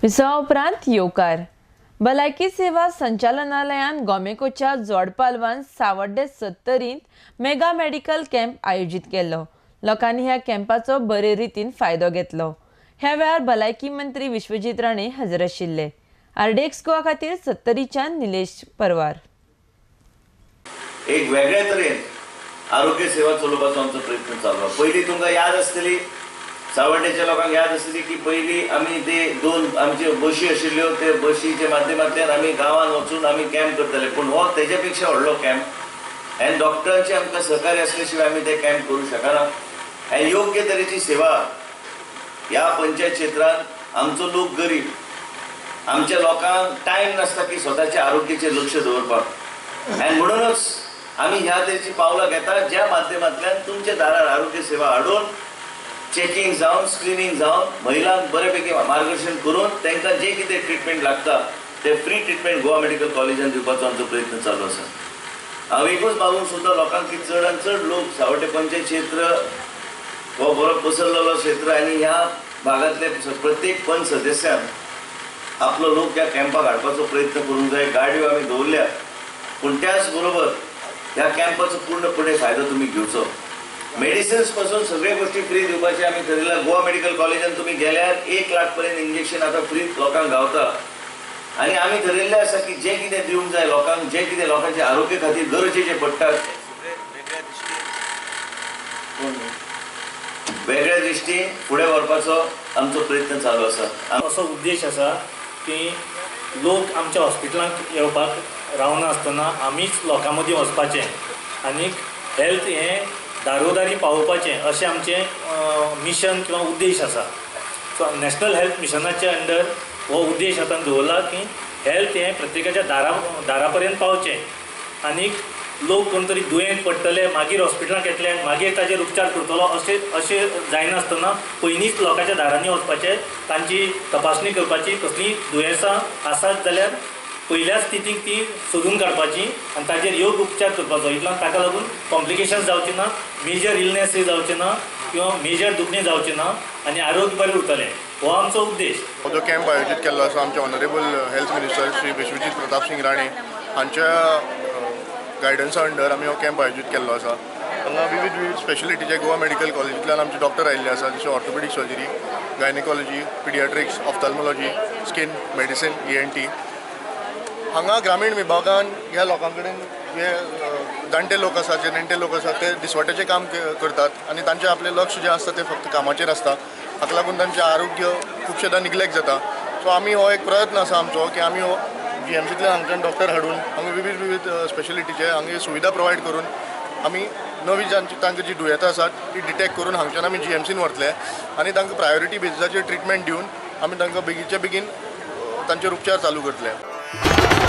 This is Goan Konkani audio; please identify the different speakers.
Speaker 1: विसवा उपरांत येवकार. भलायकी सेवा संचालनालयान गोमेकोच्या जोडपालवान सावड्डे सत्तरींत मेगा मेडिकल कॅम्प आयोजीत केल्लो. लोकांनी ह्या कॅम्पाचो बरे रितीन फायदो घेतलो. ह्या वेळार भलायकी मंत्री विश्वजीत राणे हजर आशिल्ले. आरडीएक्स गोवा खातीर सत्तरीच्यान निलेश परवार.
Speaker 2: एक वेगळे तरेन आरोग्य सेवा चलोवपाचो आमचो प्रयत्न चालू आसा. पयलीं तुमकां याद आसतली, सावड्डेच्या लोकांक याद आसतली की पयलीं आमी ते दोन आमच्यो बशी आशिल्ल्यो, ते बशीच्या माध्यमांतल्यान आमी गांवांत वचून आमी कॅम्प करताले. पूण हो तेज्या पेक्षा व्हडलो कॅम्प आनी डॉक्टरांचे आमकां सहकार्य आसले शिवाय आमी ते कॅम्प करूं शकना. आनी योग्य तरेची सेवा ह्या पंचायत क्षेत्रांत आमचो लोक गरीब, आमच्या लोकांक टायम नासता की स्वताच्या आरोग्याचेर लक्ष दवरपाक. आनी म्हणूनच आमी ह्या तरेची पावलां घेता ज्या माध्यमांतल्यान तुमच्या दारार आरोग्य सेवा हाडून चेकिंग जावन स्क्रिनींग जावन महिलांक बऱ्यापैकी मार्गदर्शन करून तांकां जे कितें ट्रिटमेंट लागता ते फ्री ट्रिटमेंट गोवा मेडिकल कॉलेजान दिवपाचो आमचो प्रयत्न चालू आसा. हांव एकूच मागूंक सोदता लोकांक की चडान चड लोक सावड्डे पंचायत क्षेत्र हो बरो पसरलेलो क्षेत्र आनी ह्या भागांतले प्रत्येक पंच सदस्यान आपलो लोक ह्या कॅम्पाक हाडपाचो प्रयत्न करूंक जाय. गाडयो आमी दवरल्या, पूण त्याच बरोबर ह्या कॅम्पाचो पूर्णपणे फायदो तुमी घेवचो. मेडिसिन्स पासून सगळे गोष्टी फ्री दिवपाचे आमी ठरयला. गोवा मेडिकल कॉलेजान तुमी गेल्यार 1 लाख पर्यंत इंजेक्शन आतां फ्री लोकांक गावता. आनी आमी ठरयल्लें आसा की जें कितें दिवंक जाय लोकांक, जें कितें लोकांच्या आरोग्य खातीर गरजेचें पडटा वेगळ्या दृश्टीन फुडें व्हरपाचो आमचो प्रयत्न चालू आसा.
Speaker 3: असो उद्देश आसा की लोक आमच्या हॉस्पिटलांत येवपाक रावनासतना आमीच लोकां मदीं वचपाचें आनी हेल्थ हें दारोदारी पावोवपाचें अशें आमचें मिशन किंवा उद्देश आसा. सो नॅशनल हेल्थ मिशनाच्या अंडर हो उद्देश आतां दवरला की हेल्थ हें प्रत्येकाच्या दारा पर्यंत पावचें आनी लोक कोण तरी दुयेंत पडटले मागीर हॉस्पिटलांत येतले मागीर ताजेर उपचार करतलो अशें अशें जायनासतना पयलींच लोकांच्या दारांनी वचपाचें, तांची तपासणी करपाची, कसलीं दुयेंसां आसात जाल्यार पयल्याच स्थितीक ती सोदून काडपाची आनी ताजेर योग्य उपचार करपाचो. इतल्यान ताका लागून कॉम्प्लिकेशन्स जावचे ना, मेजर इलनेस जावचे ना किंवा मेजर दुखणें जावचें ना आनी आरोग्य बरें उरतलें, हो आमचो उद्देश.
Speaker 4: हो जो कॅम्प आयोजीत केल्लो आसा आमचे honourable health minister Shri Vishwajit Pratap Singh Rane हांच्या गायडन्सा अंडर आमी हो कॅम्प आयोजीत केल्लो आसा. हांगा विविध विविध स्पेशलिटीचे गोवा मेडिकल कॉलेजींतल्यान आमचे डॉक्टर आयिल्ले आसा, जशे orthopaedic surgery, gynaecology, paediatrics, ophthalmology, skin, medicine, ENT. हांगा ग्रामीण विभागान ह्या लोकां कडेन जे जाणटे लोक आसा, जे नेणटे लोक आसा ते दिसवट्याचें काम करतात आनी तांचें आपलें लक्ष जें आसता तें फक्त कामाचेर आसता. हाका लागून तांचें आरोग्य खुबशेदां निग्लेक्ट जाता. सो आमी हो एक प्रयत्न आसा आमचो की आमी हो जीएमसींतल्यान हांगच्यान डॉक्टर हाडून हांगा विविध विविध स्पेशलिटीचे हांगा सुविधा प्रोवायड करून आमी नवी जांची तांकां जी दुयेंतां आसात ती डिटेक्ट करून हांगच्यान आमी जीएमसीन व्हरतले आनी तांकां प्रायोरिटी बेजिसाचेर ट्रिटमेंट दिवन आमी तांकां बेगीनच्या बेगीन तांचेर उपचार चालू करतले.